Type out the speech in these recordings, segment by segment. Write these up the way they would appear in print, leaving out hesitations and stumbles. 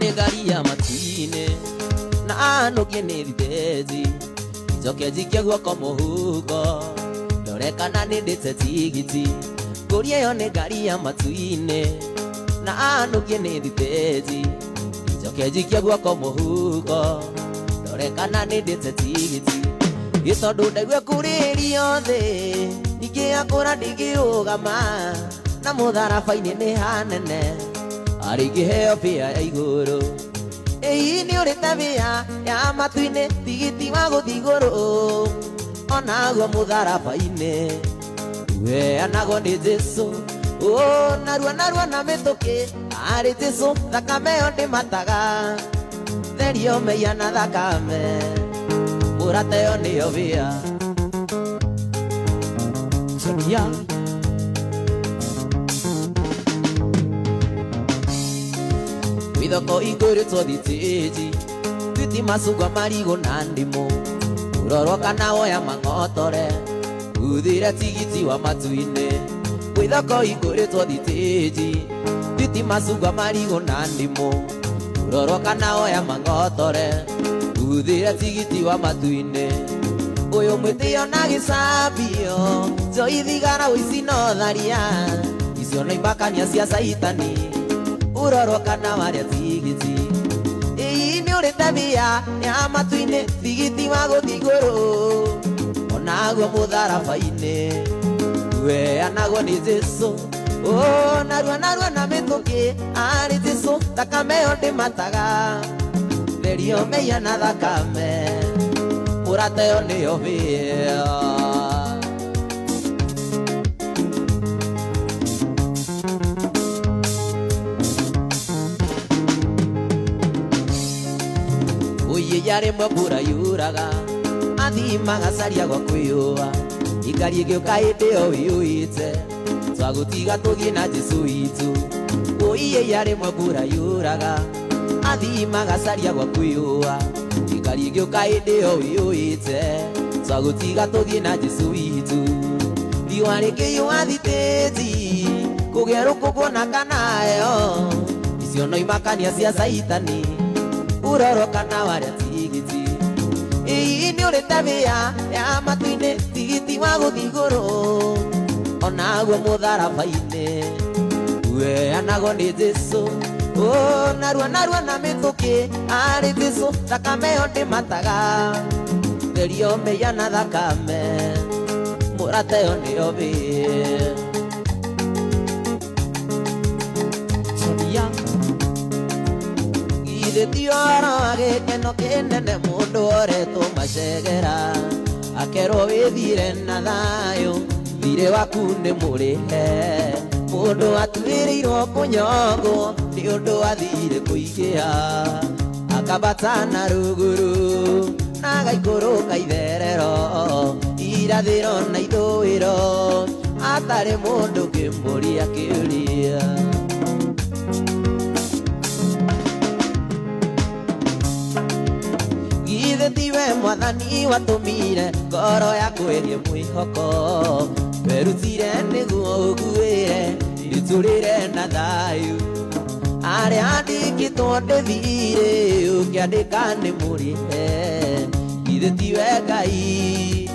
nĩ ngari ya matu-inĩ na anũkie nĩ thitĩji njoke njikie guoko mũhuko ndore kana nĩ ndĩte tigiti ngũria ĩyo nĩ ngari ya matu-inĩ na anũkie nĩ thitĩji njoke njikie guoko mũhuko ndore kana nĩ ndĩte tigiti gĩ tondũ ndaigue kurĩrio thĩ ningĩ akũra ndingĩrũgama na mũtharaba-inĩ nĩ hanene arĩ ingĩheo bĩa ya igũrũ ĩĩ nĩ ũrĩte bĩa ya matu-inĩ tigiti wa gũthiĩ igũrũ onaguo mũtharaba-inĩ weanagwo nĩ Jesũ narua narua na mĩtũkĩ arĩ Jesũ thakame ĩyo ndĩmataga therio mehia na thakame mũrata ĩyo nĩyo bĩa Sonia Withoko igũrĩtwo thitĩji twiti macungwa marigũ na ndimũ ũrorwo kana woya mang'otore uthire tigiti wa matu-inĩ Withoko igũrĩtwo thitĩji twiti macungwa marigũ na ndimũ ũrorwo kana woya mang'otore uthire tigiti wa matu-inĩ ũyũ mwĩtĩo na gĩcambio njoi thigara ũici no tharia icio no imakania cia caitani urorwo kana waria tigiti ĩĩ nĩ ũrĩte bĩa ya matu-inĩ tigiti wa gũthiĩ igũrũ onaguo mũtharaba-inĩ weanagwo nĩ Jesũ narua narua na mĩtũkĩ arĩ Jesũ thakame ĩyo ndĩmataga therio mehia na thakame mũrata ĩyo nĩyo bĩa Oye rĩmwe mbura yuraga athii magacaria gwa kwĩyũa ikari ĩgĩũka hĩndĩ ĩyo ĩyũĩte twagũtiga tũthiĩ na Jesũ witũ oiye rĩmwe mbura yuraga athii magacaria gwa kwĩyũa ikari ĩgĩũka hĩndĩ ĩyo ĩyũĩte twagũtiga tũthiĩ na Jesũ witũ riũa rĩkĩyũa thitĩji kũgĩa rũkũngũ na kanayo icio no imakania cia caitani urorwo kana waria tigiti ĩĩ nĩ ũrĩte bĩa ya matu-inĩ tigiti wa gũthiĩ igũrũ onaguo mũtharaba-inĩ weanagwo nĩ Jesũ narua narua na mĩtũkĩ arĩ Jesũ thakame ĩyo ndĩmataga therio mehia na thakame mũrata ĩyo nĩyo bĩa Sonia Githĩ ti ũhoro wa gĩkeno kĩnene mũndũ oretwo macegera akerwo wĩthire na thayũ thirĩ waku nĩ mũrĩhe mũndũ atuĩrĩirwo kũnyongwo nĩ ũndũ athire kũingĩha akambata na rũgũrũ na agaikũrũka itherero irathĩro na ithũĩro atarĩ mũndũ kĩmũria kĩũria Githĩ tiwe mwathani watũmire ngoro yaku ĩgĩe mwĩhoko werutire nĩguo ũguĩre ndĩtũrĩre na thayũ arĩa andĩkĩtwo ndĩthirĩ ũkĩandĩka nĩ mũrĩhe githĩ tiwe Ngai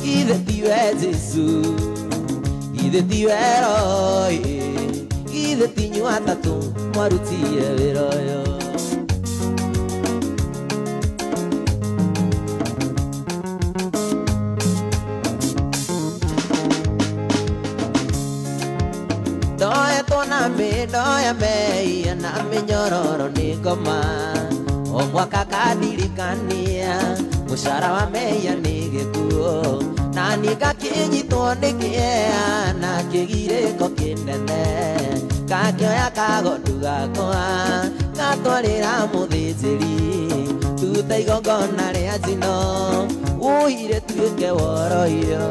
githĩ tiwe Jesũ githĩ tiwe Roho githĩ ti inyuĩ atatũ mwarutire wĩra ũyũ Ndoetwo na mĩndo ya mehia na mĩnyororo nĩ ngoma o mwaka kandirikania mũcara wa mehia nĩ gĩkuũ na niĩ ngakĩnyitwo nĩ kĩeha na kĩgirĩko kĩnene ngakĩoya kagondu gakwa ngatwarĩra mũthĩnjĩri tuta igongona rĩa njino ũire tuĩke worohio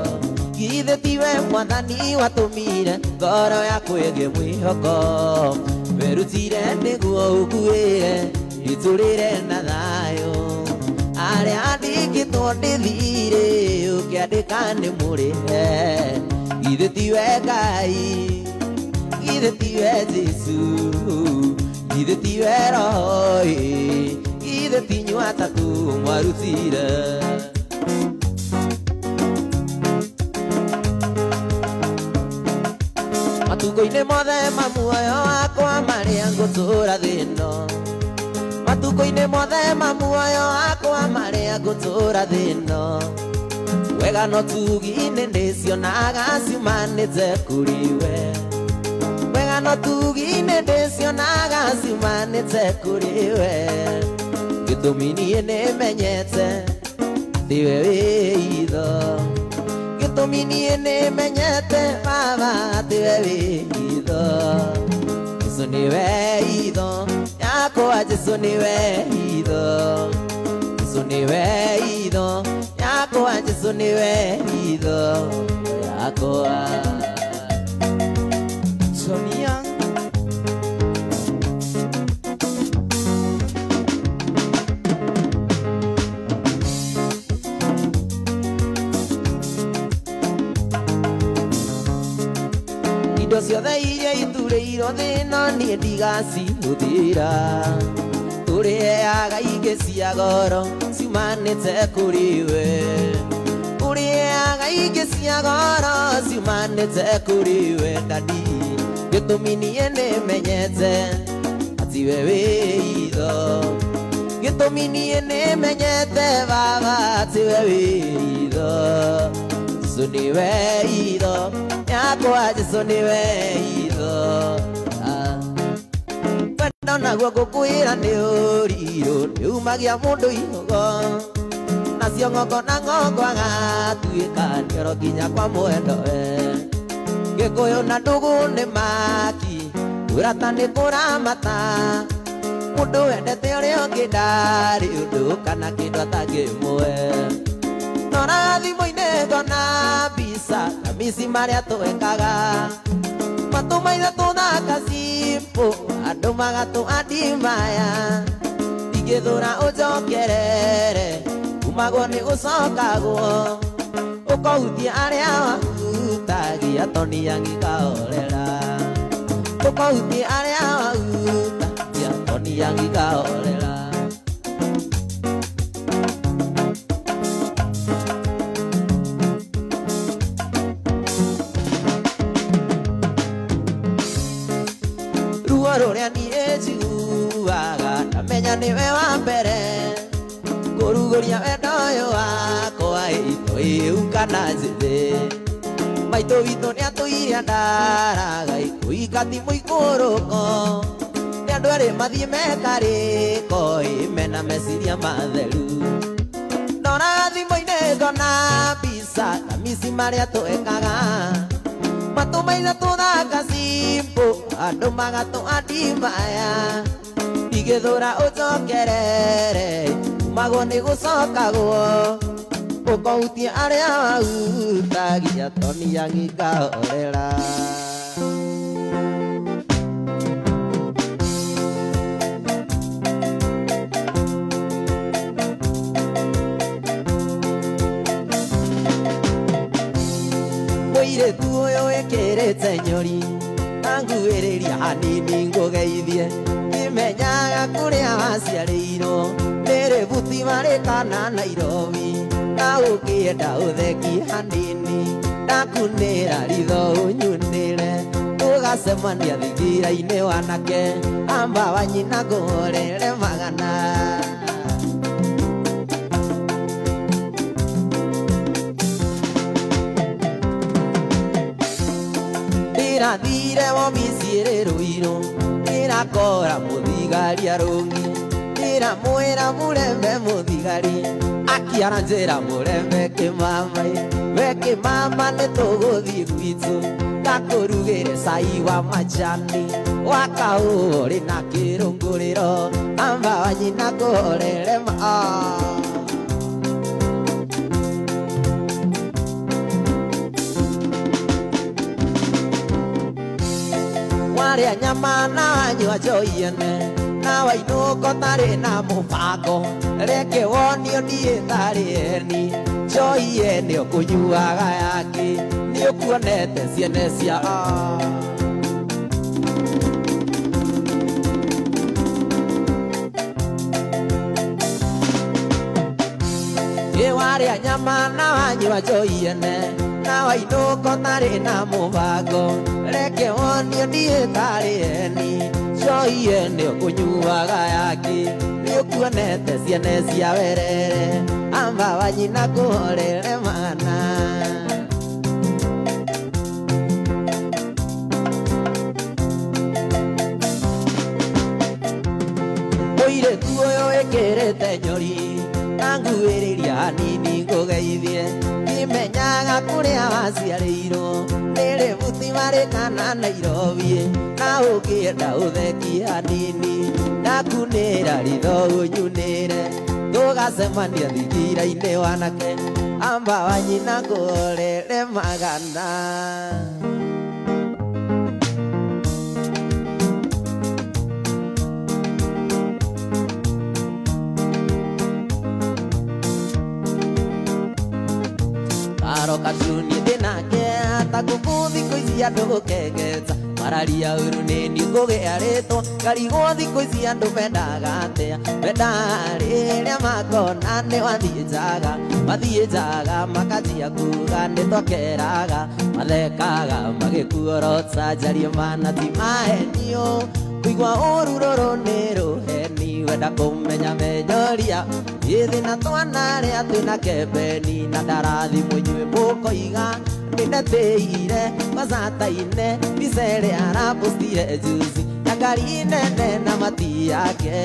Githĩ tiwe mwathani watũmire ngoro yaku ĩgĩe mwĩhoko werutire nĩguo ũguĩre ndĩtũrĩre na thayũ arĩa andĩkĩtwo ndĩthirĩ ũkĩandĩka nĩ mũrĩhe githĩ tiwe Ngai githĩ tiwe Jesũ Githĩ ti wero ĩ, githĩ ti inyuĩ atatũ mwarutire. Matukũ-inĩ mothe ma muoyo wakwa marĩa ngũtũũra thĩ ĩno, matukũ-inĩ mothe ma muoyo wakwa marĩa ngũtũũra thĩ ĩno, wega no tugi-inĩ ndĩcionaga ciumanĩte kũrĩ we. Wega no tugi-inĩ ndĩcionaga ciumanĩte kũrĩ we. Gĩtũmi niĩ nĩmenyete atĩ we wĩ itho, gĩtũmi niĩ nĩmenyete baba atĩ we wĩ itho. Jesũ nĩwe itho yakwa, Jesũ nĩwe itho, Jesũ nĩwe itho yakwa, Jesũ nĩwe itho yakwa. Sonia. Indo ciothe iria iturĩirwo thĩ ĩno niĩ ndigacihũthĩra, tũrĩheaga ingĩ cia goro ciumanĩte kũrĩ we. Tũrĩheaga ingĩ cia goro ciumanĩte kũrĩ we dadi, gĩtũmi niĩ nĩmenyete atĩ we wĩ itho, gĩtũmi niĩ nĩmenyete baba atĩ we wĩ itho. Jesũ nĩwe itho yakwa, Jesũ nĩwe itho. Wendo naguo ngũkwĩra nĩ ũrirũ, nĩumagia mũndũ ihogo, nacio ng'ongo na ng'ongo agatuĩka nĩoro nginya kwa mwendo we. Gĩkũyũ na ndũgũ nĩ maki, ũrata nĩ kũramata, mũndũ wendete ũrĩa ũngĩ ndarĩ ũndũ kana kĩndũ atangĩmũhe. Ndora thimũ-inĩ ngona mbica na mici marĩa twekaga, matũmaire tũthaka simple, andũ magatũandimaya. Ingĩthũra ũnjokerere, umagwo nĩ gũcokagwo, ũkohutia arĩa wahutagia toni angĩkahorera, ũkohutia arĩa wahutagia toni angĩkahorera. Ruo rũrĩa niĩ njiguaga ndamenya nĩwe wa mbere kũrugũria wendo ũyũ wakwa, ito ĩu kana njĩthĩ. Maitũ witũ nĩatũire andaraga kũika ti mũikũrũko, nĩ andũ erĩ mathiĩ mekarĩko ĩ mena meciria matheru. Ndora thimũ-inĩ ngona mbica na mici marĩa twekaga, matũmaire tũthaka simple, andũ magatũandimaya. Ingĩthũra ũnjokerere, umagwo nĩ gũcokagwo, ũkohutia arĩa wahutagia toni angĩkahorera. Mũirĩtu ũyũ wĩkĩrĩte nyori, anguĩrĩria hanini ngũgeithie, ngĩmenyaga kũrĩa waciarĩirwo nĩ Rĩbuti marĩ kana Nairobi, na ũkĩenda ũtheki hanini ndakunĩra ritho ũnyunĩre, tũgacemania thingira-inĩ wanake, amba wa nyina ngũhorere magana. Ndĩrathire wobici ĩrĩ Rũirũ, ndĩrakora mũthigari arũngi, ndĩramwĩra mũrembe mũthigari, akiara njĩra mũrembe kĩmama, we kĩmama nĩtũgũthiĩ gwitũ, ngakũrugĩre cai wa majani, wa kahũa ũrĩ na kĩrũngũrĩro, amba wa nyina ngũhorere ma. Warĩa nyama na wanyua njohi ene, na wainũka ũtarĩ na mũbango, reke wonio niĩ ndarĩ eni, njohi ene ũkũnyuaga yake, nĩũkuonete ciene cia. Warĩa nyama na wanyua njohi-ene na wainũka ũtarĩ na mũbango reke wonio niĩ tarĩ eni njohi-ene ũkũnyuaga yaki nĩũkuonete ciene cia werere amba wanyina kũhorere mana. Mũirĩtu ũyũ wĩkĩrĩte nyori na nguĩrĩria hanini ngũgeithie ndimenyaga kũrĩa waciarĩirwo nĩ Rĩbuti marĩ kana Nairobi na ũngĩenda ũthekie hanini ndakunĩra ritho ũnyunĩre tũgacemania thingira-inĩ wanake amba wanyina ngũhorere magana. Karo kacuni ndĩnake ta ngũkũ thikũ ici andũ gũkengeta mararia ũru nĩniĩ ngũgĩa rĩtwa ngarigwo thikũ ici andũ mendaga atĩa mendaga rĩrĩa makona nĩ wathiĩ njaga mathiĩ njaga makanjia kuga nĩ twakeraga mathekaga magĩkuorota njarie mana ti mahenio kũigua ũru rũrũ nĩ rũheni wenda kũmenya menyoria ĩthĩ na twana arĩa twĩna kembeni na ndarathi mũnyue mũkoiga nĩndetĩire mazataine mbica ĩrĩa arapostire juzi ya ngari nene na mati yake.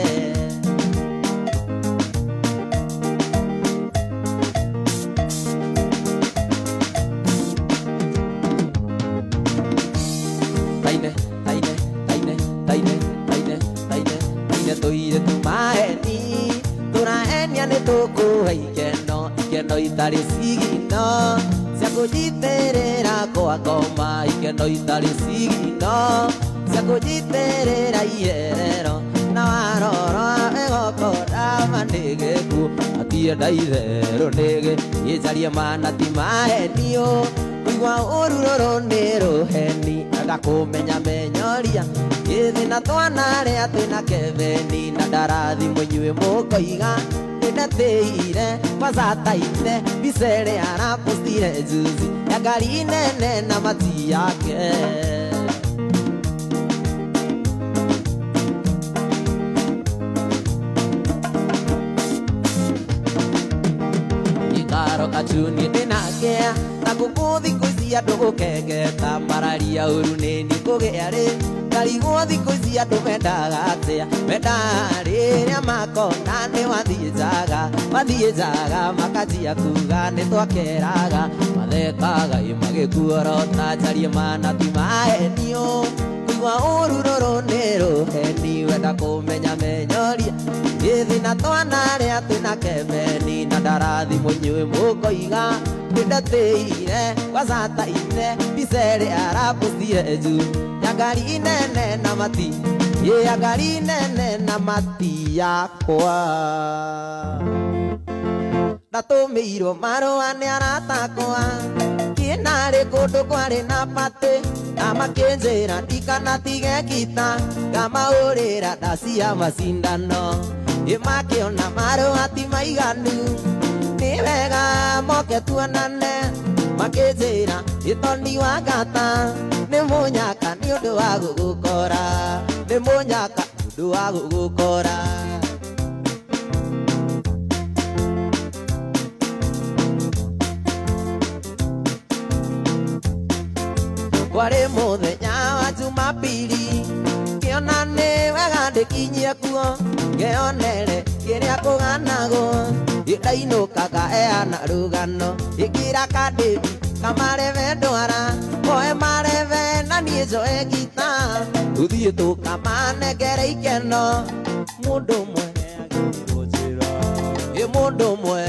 Taine, taine, taine, taine, taine, taine, taine tũirĩtu maheni tũrahenia nĩ tũkũhe ikeno ikeno itarĩ cigino cia kũnyitĩrĩra kwa ngoma ikeno itarĩ cigino cia kũnyitĩrĩra iherero na warora wegokora ma nĩ gĩkuũ atienda itherũ nĩgĩ ĩnjarie mana ti mahenio kũigua ũru rũrũ nĩ rũheni enda kũmenya menyoria ĩthĩ na twana arĩa twĩna kebeni na ndarathi mũnyue mũkoiga nĩndetĩire mazataine mbica ĩrĩa arapostire juzi ya ngari nene na mati yake. Karo kacuni ndĩnakĩa ta ngũkũ thikũ ici andũ gũkengeta mararia ũru nĩniĩ kũgĩa rĩ ngarigwo thikũ ici andũ mendaga atĩa mendaga rĩrĩa makona nĩ wathiĩ njaga mathiĩ njaga makanjia kuga nĩ twakeraga mathekaga ĩ magĩkuorota njarie mana ti mahenio kũigua ũru rũrũ nĩ rũheni wenda kũmenya menyoria ĩthĩ na twana arĩa twĩna kembeni na ndarathi mũnyue mũkoiga nĩndetĩire gwacataine mbica ĩrĩa arapostire juu ya ngari nene na mati ya ngari nene na mati yakwa. Ndatũmĩirwo marũa nĩ arata akwa kĩnarĩ kũndũ kwarĩ na patĩ na makĩnjĩra ndikanatige ngita ngamahũrĩra ndacia macindano ĩmakĩona marũa ti maiganu nĩ wega moke tuonane makĩnjĩra ĩtoni wa ngata nĩ mũnyaka nĩ ũndũ wa gũgũkora nĩ mũnyaka nĩ ũndũ wa gũgũkora. Kwarĩ mũthenya wa Jumapili ngĩona nĩ wega ndĩkinyie kuo ngeyonere kĩrĩa kũganagwo ĩndainũkaga eana rũgano ĩkĩra kandĩbi kamarebe ndwara oe marebe na niĩ njoe ngita tũthiĩ tũkamanengere ikeno mũndũ ũmwe ĩ mũndũ ũmwe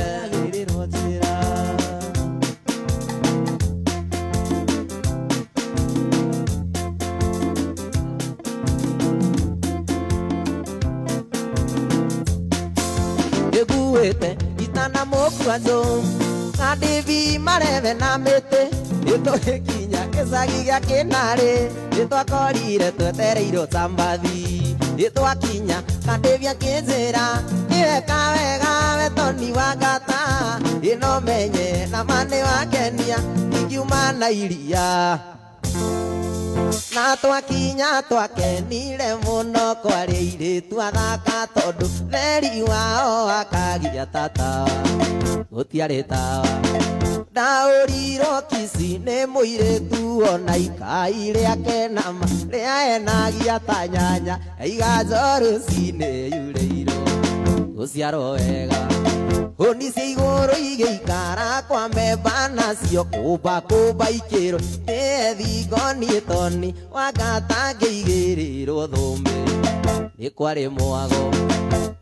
ĩkuĩte itana mũkwanjũ Kadibi marebe na mĩtĩ nĩtũgĩkinya gĩcagi gĩa Kĩnarĩ nĩtwakorire twetereirwo ta mbathi nĩtwakinya Kadibi akĩnjĩra nĩweka wega we Toni wa Ngata ĩno na ma nĩ wakenia ingiuma na iria na twakinya twakenire mũno kwarĩ airĩtu athaka tondũ theri wao akagia tatawa gũtiarĩ tawa ndaũrirwo Kisii nĩ mũirĩtu ona ikai rĩake nama rĩaenagia ta nyanya iganjo rũcinĩ yurĩirwo gũciarwo wega hũni cia igũrũ igĩikara kwa memba nacio kũmba kũmba ikĩrwo nĩ thingo niĩ toni wangata ngĩigĩrĩrwo thũmbĩ nĩ kwarĩ mwago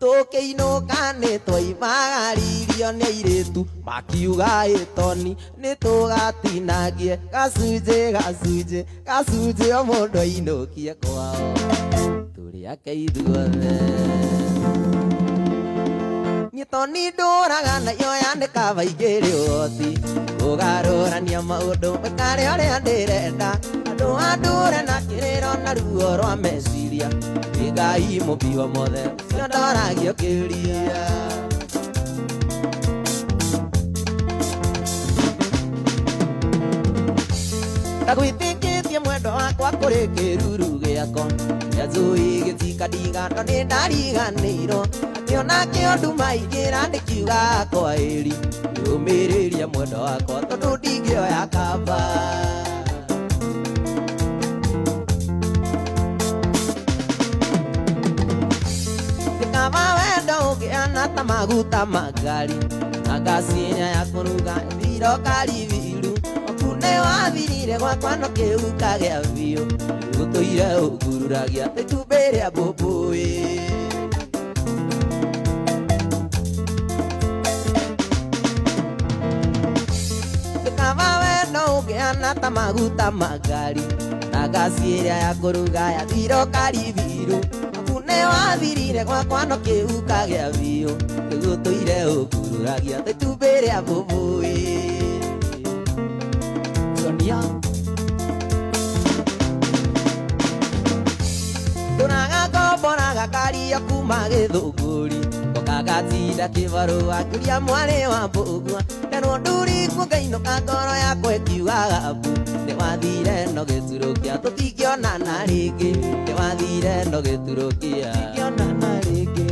tũkĩinũka nĩ twaimagaririo nĩ airĩtu makiuga ĩtoni nĩ tũgatinagie gacunjĩ gacunjĩ gacunjĩ o mũndũ ainũkie kwao tũrĩ ake ithuothe Nĩ ndũraga nayo yanĩkaba igĩrĩ ũhoti kũgarũrania maũndũ mekare ũrĩa ndĩrenda andũ andũre na kĩrĩro na ruo rwa meciria nĩ Ngai mũmbi wa mothe ũcio ndoragio kĩũria. Ndagwĩtĩkĩtie mwendwa wakwa kũrĩ kĩruru gĩakwa nĩanjũĩ gĩtikandigano nĩ ndariganĩirwo atĩ onakĩo nduma ingĩra ndĩkiuga kwa ĩri yũmĩrĩria mwendwa wakwa tondũ ndingĩoya kaba. Nĩ kaba wendo ũngĩhana ta maguta ma ngari na ngasi ĩrĩa ya kũruga ĩthiro karibiru nĩ wathirire gwakwa no kĩhuka gĩa biũ gũtũire ũngururagia ta itumbĩ rĩa mbũmbũĩ. Nĩ kaba wendo ũngĩhana ta maguta ma ngari na ngasi ĩrĩa ya kũruga yathiro karibiru nĩ wathirire gwakwa no kĩhuka gĩa biũ gũtũire ũngururagia ta itumbĩ rĩa mbũmbũĩ. Sonia Ndũraga ngomboraga karia kuma gĩthũngũri ngũkagatinda kĩbarũa ngĩũria mwarĩ wa mbũgua nderwo ndũrikwo ngainũka ngoro yakwa ĩkiugaga mbu nĩwathire no gĩturũkia tũtingĩonana rĩngĩ nĩwathire no gĩturũkia tũtingĩonana rĩngĩ.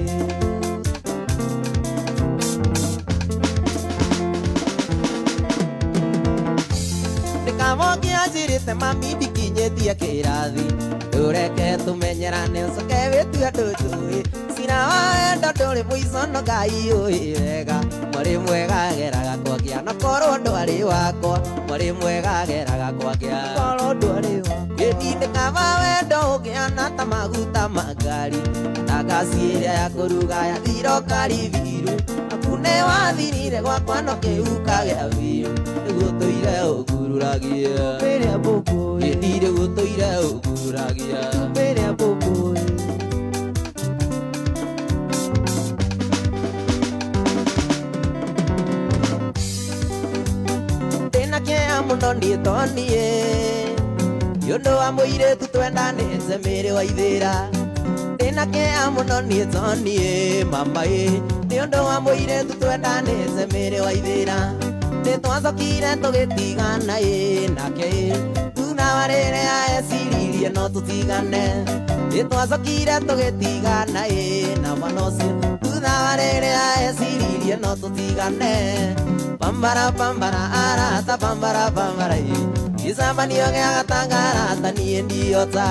Nĩkaba mami ndikinyĩtie kĩrathi ndũreke tũmenyerane ũcoke wĩtue ndũnjũĩ cira wa wendo ndũrĩ mũico no Ngai ũĩ wega mwarĩ mwega geraga kwagĩa no korwo ndwarĩ wakwa mwarĩ mwega geraga kwagĩa korwo ndwarĩ wakwa. Ĩni nĩ kaba wendo ũngĩhana ta maguta ma ngari na ngasi ĩrĩa ya kũruga yathiro karibiru aku nĩ wathirire gwakwa no kĩhuka gĩa biũ nĩgũtũire ũngururagia ĩrĩa mbũmbũĩ ĩni nĩgũtũire ũngururagia ĩrĩa mbũmbũĩ. Ndĩna kĩeha mũno niĩ toniĩ nĩ ũndũ wa mũirĩtu twendanĩte mĩĩrĩ wa ithĩra ndĩna kĩeha mũno niĩ toniĩ mama ĩ nĩ ũndũ wa mũirĩtu twendanĩte mĩĩrĩ wa ithĩra nĩ twacokire tũgĩtigana ĩ nake ĩ thutha wa rĩrĩa eciririe no tũtigane nĩ twacokire tũgĩtigana ĩ na mwana ũcio thutha wa rĩrĩa eciririe no tũtigane. Pambara pambara arata pambara pambara ĩ gĩcambanio gĩa gatangarata niĩ ndiota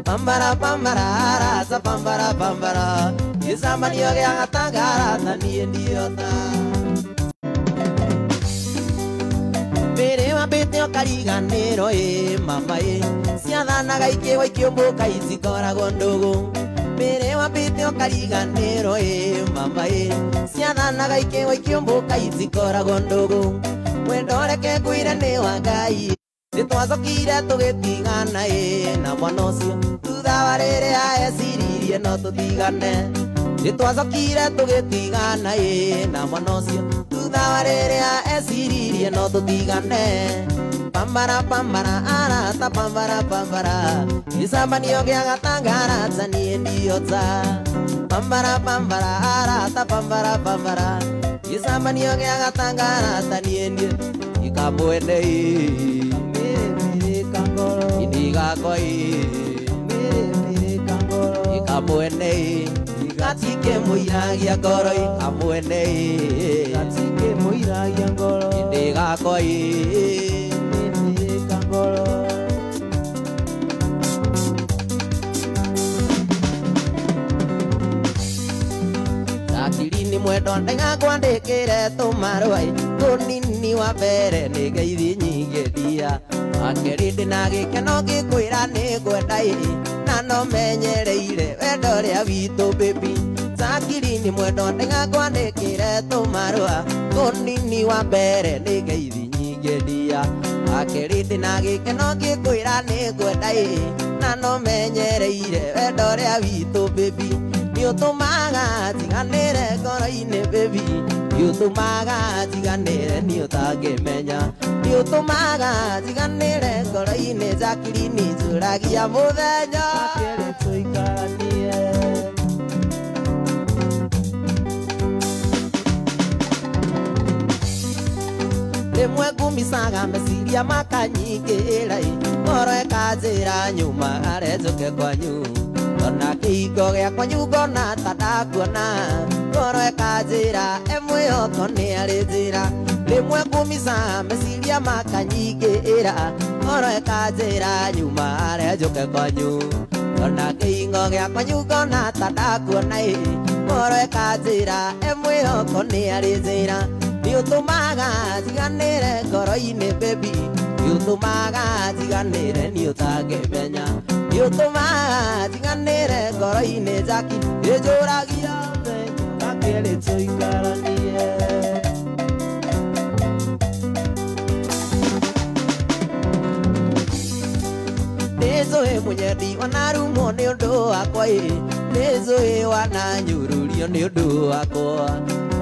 pambara pambara arata pambara pambara gĩcambanio gĩa gatangarata niĩ ndiota. Mbere wambĩte ũkariganĩrwo ĩ mama ĩ ciathanaga ikĩgwa ikĩũmbũka itikoragwo ndũgũ mbere wambĩte ũkariganĩrwo ĩ mama ĩ ciathanaga ikĩgwa ikĩũmbũka itikoragwo ndũgũ wendo reke ngwĩre nĩ wa Ngai nĩ twacokire tũgĩtigana ĩ na mwana ũcio thutha wa rĩrĩa eciririe no tũtigane nĩ twacokire tũgĩtigana ĩ na mwana ũcio thutha wa rĩrĩa eciririe no tũtigane. Pambara pambara arata pambara pambara gĩcambanio gĩa gatangarata niĩ ndiota pambara pambara arata pambara pambara Gĩcemanio gĩa gatangara niĩ ikamwene indigakwa ikamwene gatike mũiragia ngoro ikamwene gatike mũiragia ngoro indigakwa ngoro. Akilini mwendo ndingakwandĩkĩre tũmarũa tũnini wa mbere nĩ ngeithi nyingĩ ndia akerĩ ndĩna gĩkeno ngĩkwĩra nĩ ngwenda ĩ na no menyereire wendo ũrĩa witũ baby. Akilini mwendo ndingakwandĩkĩre tũmarũa tũnini wa mbere nĩ ngeithi nyingĩ ndia akerĩ ndĩna gĩkeno ngĩkwĩra nĩ ngwenda ĩ na no menyereire wendo ũrĩa witũ baby. Nĩũtũmaga njiganĩre ngoro-inĩ baby, nĩũtũmaga njiganĩre niĩ ũtangĩmenya, nĩũtũmaga njiganĩre ngoro-inĩ Jacqueline njũragia mũthenya Akĩrĩ tũikaranie. Rĩmwe ngumicaga meciria makanyingĩra ngoro ĩkanjĩra nyuma arenjũke kwanyu ona kĩhingo gĩakwa ngona ta ndakuona ngoro ĩkanjĩra emwĩhoko nĩ arĩ njĩra. Rĩmwe ngumicaga meciria makanyingĩra ngoro ĩkanjĩra nyuma arenjũke kwanyu ona kĩhingo gĩakwa ngona ta ndakuona ngoro ĩkanjĩra emwĩhoko nĩ arĩ njĩra. Nĩũtũmaga njiganĩre ngoro-inĩ baby, nĩũtũmaga njiganĩre niĩ ũtangĩmenya, nĩũtũmaga njiganĩre ngoro-inĩ Jackie ĩnjũragia Akĩrĩ tũikaranie. Nĩnjũĩ mũnyendi wanarumwo nĩ ũndũ wakwa ĩ, nĩnjũĩ wananyũrũrio nĩ ũndũ wakwa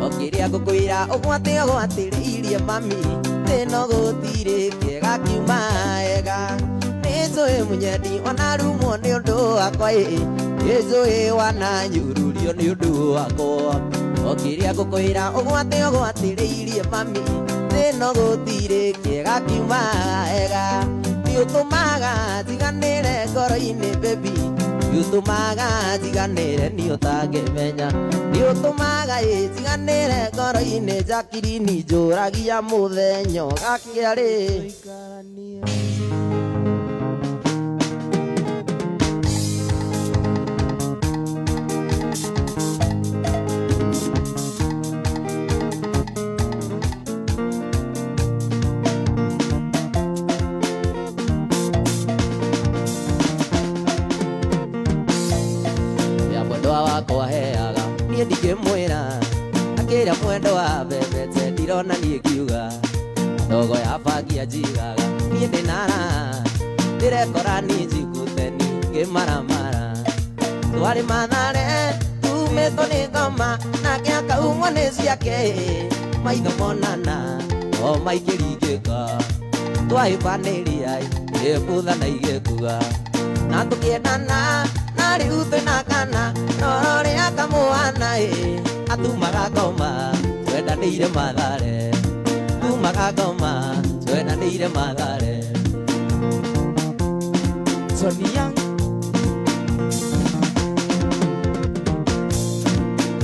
o kĩrĩa ngũkwĩra ũgwate ũgwatĩrĩirie mami thĩna gũtirĩ kĩega kiuma ega. Nĩnjũĩ mũnyendi wanarumwo nĩ ũndũ wakwa ĩ, nĩnjũĩ wananyũrũrio nĩ ũndũ wakwa o kĩrĩa ngũkwĩra ũgwate ũgwatĩrĩirie mami thĩna gũtirĩ kĩega kiuma ega. Nĩũtũmaga njiganĩre ngoro-inĩ baby, nĩũtũmaga njiganĩre niĩ ũtangĩmenya, nĩũtũmaga njiganĩre ngoro-inĩ Jacqueline njũragia mũthenya ũgakĩa rĩ. Tũikaranie. Mwendwa wakwa heaga niĩ ndingĩmwĩra akĩrĩa mwendwa bebete ndirona niĩ ngiuga ndogo ya bangi anjigaga niĩ ndĩnara ndĩrekora niĩ njigute ngĩmaramara twarĩ Mathare tumĩtwo nĩ ngoma nake akaumwo nĩ ciake maitho monana o maikĩringĩka twahĩmbanĩria ĩbutha na igĩkua na tũkĩendana na rĩu twĩna kana roro rĩa kamwana atumaga ngoma twendanĩire Mathare tumaga ngoma twendanĩire Mathare. Tony Young.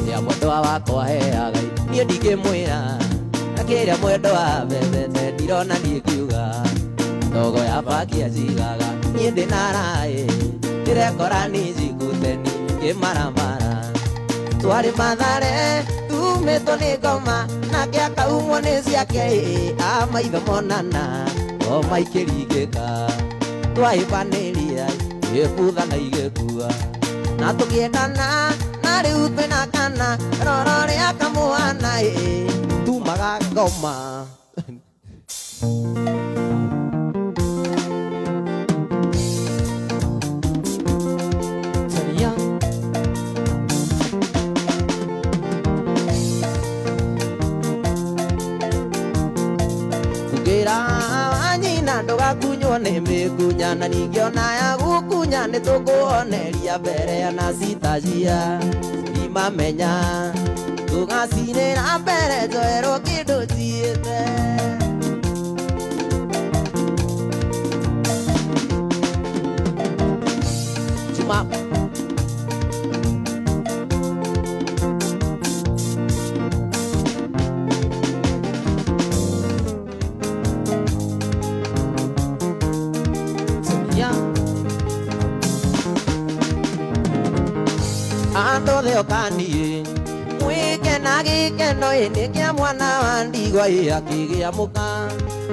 Rĩa mwendwa wakwa heaga niĩ ndingĩmwĩra akĩrĩa mwendwa bebete ndirona niĩ ngiuga ndogo ya bangi anjigaga niĩ ndĩnara ndĩrekora niĩ njigute ngĩmaramara twarĩ Mathare tumĩtwo nĩ ngoma nake akaumwo nĩ ciake a maitho monana o maikĩringĩka twahĩmbanĩria ĩbutha na igĩkua na tũkĩendana na rĩu twĩna kana roro rĩa kamwana tumaga ngoma. Tony Young. Ngĩra nyina ndũgakunywo nĩ mĩkunya na ningĩ ona ya gũkunya nĩ tũkũoneria mbere na citajia imamenya. Tũgacinĩra mbere njoerwo kĩndũ njiĩte. Juma. Andũ othe okaniĩ mwĩke na gĩkeno ĩ nĩ kĩa mwana wa ndigwa ĩ akĩgĩa mũka.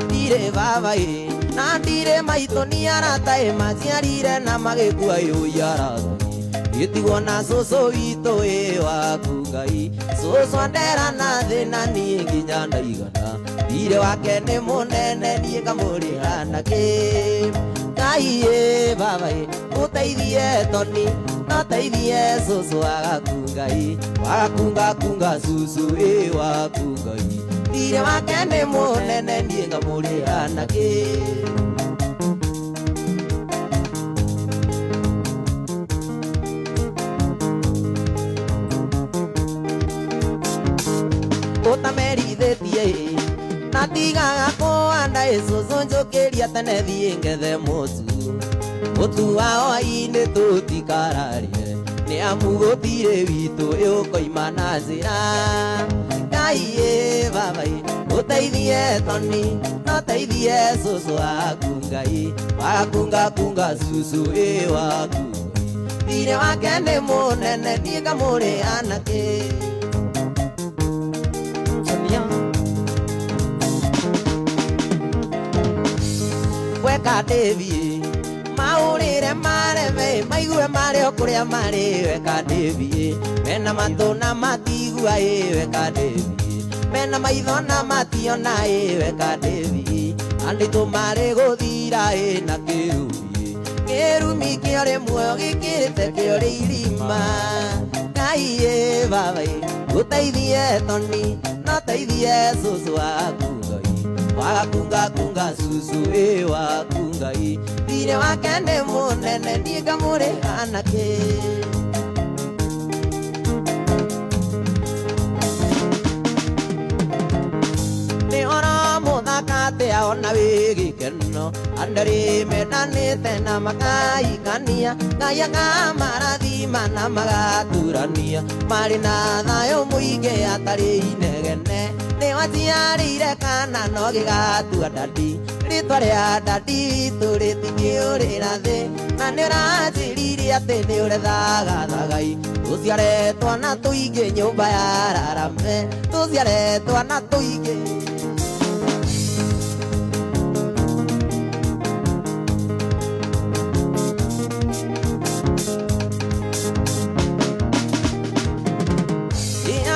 Ndirĩ baba ĩ na ndirĩ maitũ nĩ arata ĩ maciarire na magĩkua ĩ ũi arata gĩtigwo na cũcũ witũ ĩ waku Ngai. Cũcũ andera na thĩna niĩ nginya ndaigana. Thirĩ wake nĩ mũnene niĩ ngamũrĩha nakĩ. Ngai ĩ baba ĩ ũteithie Toni no teithie cũcũ waku Ngai. Wakunga kunga cũcũ ĩ waku Ngai. Thirĩ wake nĩ mũnene niĩ ngamũrĩha nakĩ. Ũtamerithĩtie na tigaga kũhanda ĩ cũcũ njũkĩria tene thiĩ ngethe mũtu. Mũtu wa hwaĩ-inĩ tũtikararie nĩ amu gũtirĩ witũ ũkoima na njĩra. Ngai ĩ baba ĩ ũteithie Toni no teithie cũcũ waku Ngai. Wakunga kunga cũcũ ĩ waku Ngai. Thirĩ wake nĩ mũnene niĩ ngamũrĩha nakĩ. Weka ndĩthiĩ maũrĩre mareme maigue marĩ o kũrĩa marĩ. Weka ndĩthiĩ mena matũ na matigua ĩ. Weka ndĩthiĩ mena maitho na mationa ĩ. Weka ndĩthiĩ andũ marĩ gũthira ĩ na kĩrumi. Kĩrumi kĩorĩ muoyo gĩkĩrĩte kĩorĩ irima. Ngai ĩ baba ĩ ũteithie Toni no teithie cũcũ waku Ngai. Wakunga kunga cũcũ ĩ waku Ngai. Thirĩ wake nĩ mũnene niĩ ngamũrĩha nakĩ. Nĩ ũhoro mũthaka atĩa ona wĩ gĩkeno. Andũ arĩ mendanĩte na makaikania. Ngai akamarathima na magaturania. Marĩ na thayũ mũingĩ atarĩ inegene. Nĩ waciarire kana no gĩgatua ndadi. Rĩtwa rĩa ndadi witũ rĩtingĩũrĩra thĩ. Na nĩ ũranjĩrire atĩ nĩ ũrethagathagai. Tũciare twana tũingĩ nyũmba ya rarame. Tũciare twana tũingĩ.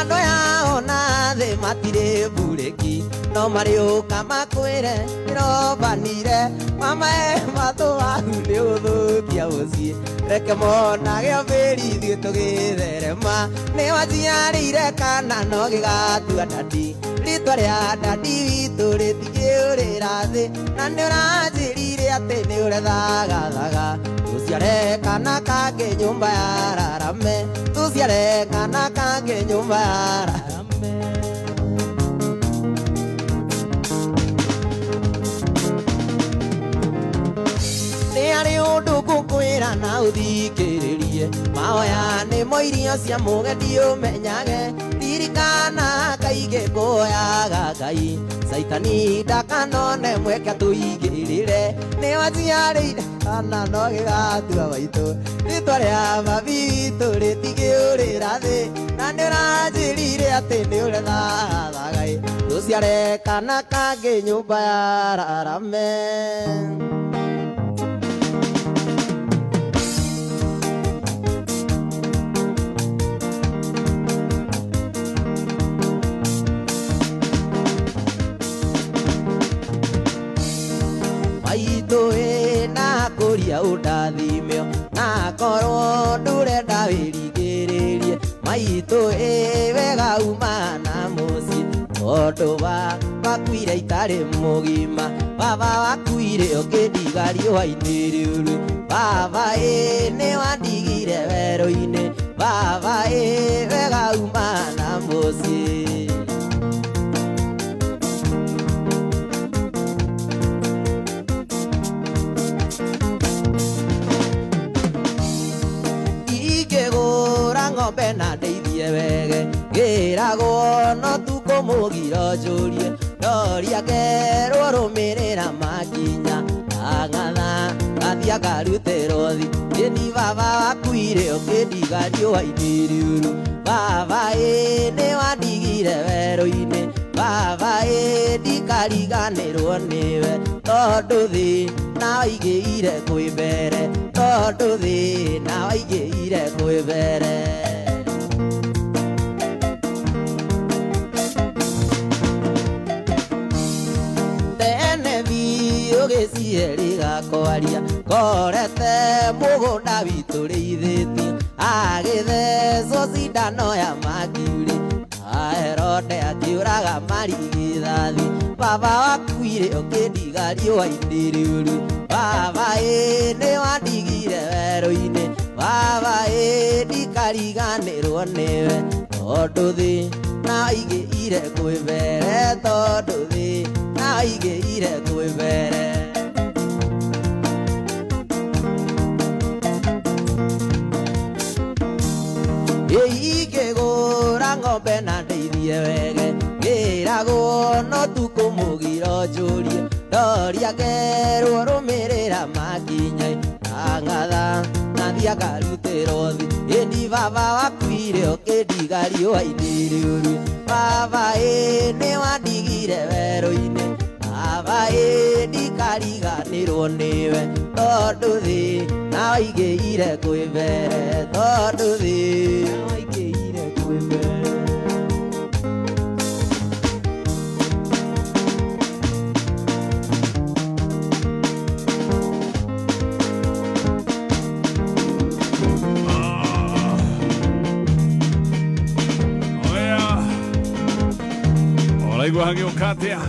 Andũ aya ona thĩ matirĩ mburĩki no marĩũka makwĩre nĩrobanire. Mama e matũ waku nĩ ũthũkia mũciĩ. Reke monage mbĩri ithuĩ tũgĩtherema. Nĩ waciarĩire kana no gĩgatua ndadi. Rĩtwa rĩa ndadi witũ rĩtingĩũrĩra thĩ. Na nĩ ũranjĩrire atĩ nĩ ũrethagathaga. Tũciare kana kangĩ nyũmba ya rarame. Tũciare kana kangĩ nyũmba ya rarame. Nĩ harĩ ũndũ ngũkwĩra na ũthikĩrĩrie. Mahoya nĩmo irio cia mũgendi ũmenyage. Ririkana kaingĩ kũhoyaga Ngai. Caitani ndakanone mweke atũigĩrĩre. Nĩ waciarĩire kana no gĩgatua maitũ. Rĩtwa rĩa babi witũ rĩtingĩũrĩra thĩ. Na nĩ ũranjĩrire atĩ nĩ ũrethagathaga. Tũciare kana kangĩ nyũmba ya rarame. Maitũ ĩ na kũria ũndathime na korwo ndũrenda wĩringĩrĩrie. Maitũ ĩ wega uma na mũciĩ. Tondũ wakuire itarĩ mũgima baba wakuire ũkĩndiga riũa-inĩ rĩũru baba ĩ nĩ wandigire werũ-inĩ baba ĩ wega uma na mũciĩ. Ingĩgũra ng'ombe na ndeithie wege ngĩragwo no tukũmũgira njũrie ndoria ngerwo rũmĩrĩra makinya ang'atha ngathiĩ ngarutĩrwo thi ĩni baba wakuire ũkĩndiga riũa-inĩ rĩũru baba ĩ nĩ wandigire werũ-inĩ baba ĩ ndikariganĩrwo nĩwe tondũ thĩ na waigĩire kwĩ mbere tondũ thĩ na waigĩire kwĩ mbere. Gĩcieri gakwaria korete mũgũnda witũ rĩithĩtie agĩthecwo cindano ya makiuri Herode akĩũraga marigithathi baba wakuire ũkĩndiga riũa-inĩ rĩũru baba ĩ nĩ wandigire werũ-inĩ baba ĩ ndikariganĩrwo nĩwe tondũ thĩ na waigĩire kwĩ mbere tondũ thĩ na waigĩire kwĩ mbere. Ingĩgũra ng'ombe na ndeithie wege ngĩragwo no tukũmũgira njũrie ndoria ngerwo rũmĩrĩra makinya ang'atha ngathiĩ ngarutĩrwo thi ĩni baba wakuire ũkĩndiga riũa-inĩ rĩũru baba ĩ nĩ wandigire werũ-inĩ baba ĩ ndikariganĩrwo nĩwe tondũ thĩ na waigĩire kwĩ mbere tondũ thĩ na waigĩire kwĩ mbere. Oraigua hagĩũka atĩa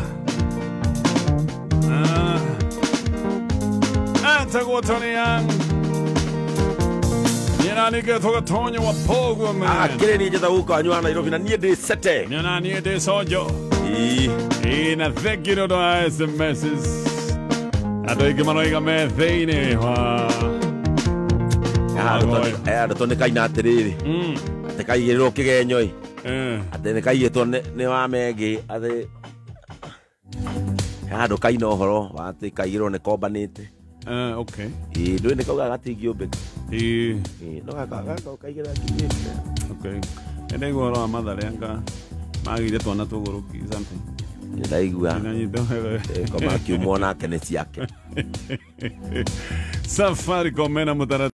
etagwo Tony Young nĩranĩke tũgatonyo wa Pogo man akĩrĩ niĩ njĩtagwo guka wanyu wa Nairobi na niĩ ndĩ sete na niĩ ndĩ Sonjo ĩ na thengi nĩ ũndũ wa SMSs andũ aingĩ maroiga me thĩinĩ wa andũ to nĩ kaina atĩrĩrĩ atĩ kaigĩrĩrwo kĩgenyo ĩ atĩ nĩ kaigĩtwo nĩ wa mengĩ atĩ handũ kaina ũhoro wa atĩ kaigĩrwo nĩ kombanĩte. Okay. Ĩ ndũĩ nĩ kauga gatingĩũmbĩka. Ĩ no gaka kaigĩrĩra kiugĩte. Okay. Nĩ ndaigua ũhoro wa Mathare anga magĩire twana tũgũrũki something. Nĩ ndaigua. Koma kiumwo nake nĩ ciake. Safaricom mena mũtaratara.